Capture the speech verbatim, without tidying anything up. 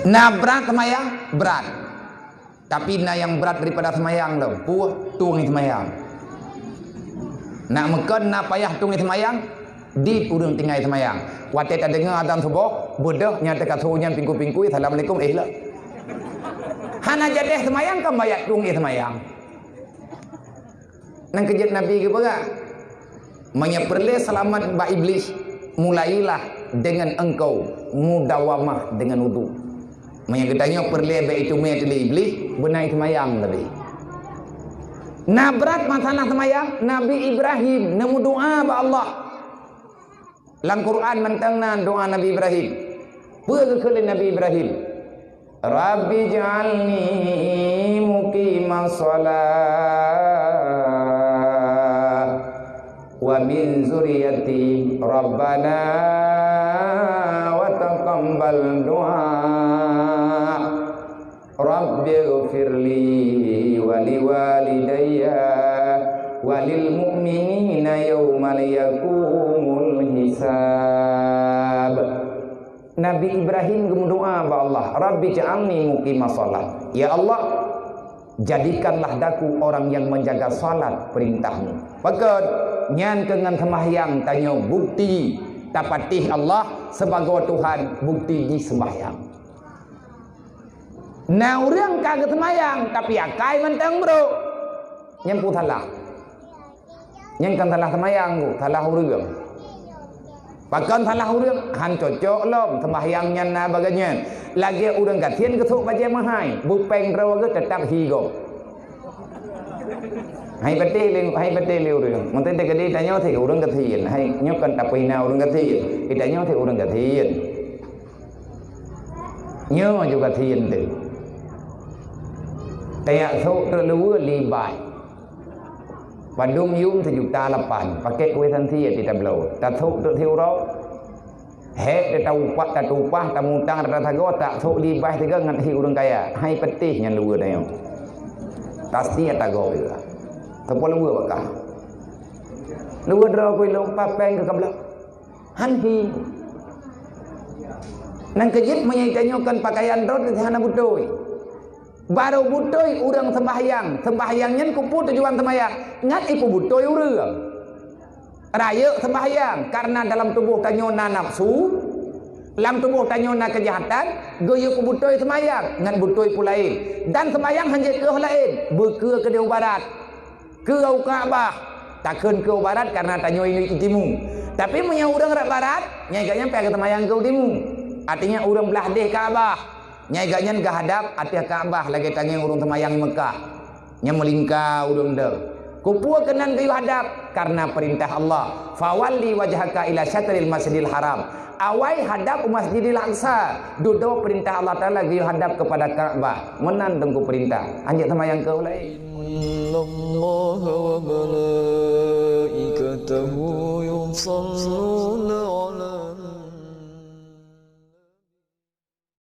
Na brat seumayang? Brat. Tapi na nyang brat daripada seumayang lom. Peue? Tueng seumayang. Nak meukon na payah tueng seumayang? Dit ureuëng tinggai seumayang. Watée tadeungoe azan suboh, beudôh nyang teuka su nyan pingkui-pingkui, "Assalamualaikum," éh lom. Hana jadeh seumayang, kan bayak tueng seumayang. Nang keujeuet Nabi geupeugah, "Meunyoe peureulée seulamat bak Iblih, mulailah deungon engkau mudawamah deungon udhu." Meunyoe geutanyoe peureulée bék itume lé Iblih, beuna seumayang tadi. Na brat masalah seumayang, Nabi Ibrahim neumeudoá bak Allah. Lam Quran mantong na doá Nabi Ibrahim. Peue geukheun lé Nabi Ibrahim? "Rabbi ij'alni muqimas shalah wa min zuriyati, Rabbana wa taqabbal du'a." "Rabbighfirli wa liwalidayya wa lil mu'minina yauma yaqumul hisab." Nabi Ibrahim geumeudoá bak Allah, "Rabbi ja'alni muqimas shalah." Ya Allah, jadikanlah daku orang yang menjaga salat perintah-Mu. Pakon? Nyan keu ngon seumahyang tanyoe bukti tapatéh Allah sibagoe Tuhan, bukti jih seumahyang. Na ureuëng ka geuseumayang, tapi akai mantong brok. Nyan peue salah? Nyan kan salah seumayang, salah ureuëng. Pakon salah ureuëng? Han cocok lom seumahyang nyan na bagaih nyan. Lagée ureuëng gasien geusok bajée meuhai, beupéng droe geuh teutap hi gob. Hai patéh lé, hai patéh lé ureuëng. Mungken teukeudi tanyoe sit ureuëng gasien, hai nyoe kan tapeuhina ureuëng gasien. Tanyoe sit ureuëng gasien. Nyoe juga gasien teuh. Tajak sôk trok luweue libak. Padum yum sijuta lapan, pakét kueh sansie di tabloe. Tasôk trok siuroe. Hék teuta upah, tatupah, tamutang rata sagoe, tasôk libak sigoe ngon hi ureuëng kaya. Hai patéh nyan luweue tanyoe. Pasti ata goe juga. Teupeu luweue bakah. Luweue droe kueh lom, pat péng keu kabloe. Han hi. Nang keujeuet meunyoe tanyoe kon pakaian droe teuh hana beutôi. Barô beutôi ureuëng seumbahyang. Seumbahyang nyan keupeue tujuan seumbahyang? Ngat ipeubutôi ureuëng. Rayeuk seumbahyang, karena dalam tuboh tanyoe na nafsu, lam tuboh tanyoe na keujahatan, geuyue peubutôi seumbahyang ngat butôi peue laén. Dan seumbahyang han jeuet keu laén, beukeue keudeh u barat. Keu u Ka'bah, takheun keu u barat karena tanyoe induk timu. Tapi meunyoe ureuëng rab barat, nyan gobnyan payah geuseumayang keu timu. Artinya ureuëng blah deh Ka'bah, nyan gobnyan geuhadab ateueh Ka'bah lagée tangieng ureuëng seumayang Meukah. Nyan meulingka ureuëng deuh. Keupeue keunan geuyue hadab? Karena peurintah Allah, "Fawalli wajhaka ila syatril Masjidil Haram." Awai hadab u Masjidil Aqsa. Dudoe peurintah Allah Taala geuyue hadab keupada Ka'bah. Meunan teungku peurintah. Hanjeuet seumayang keu laén. إن الله وملائكته يصلون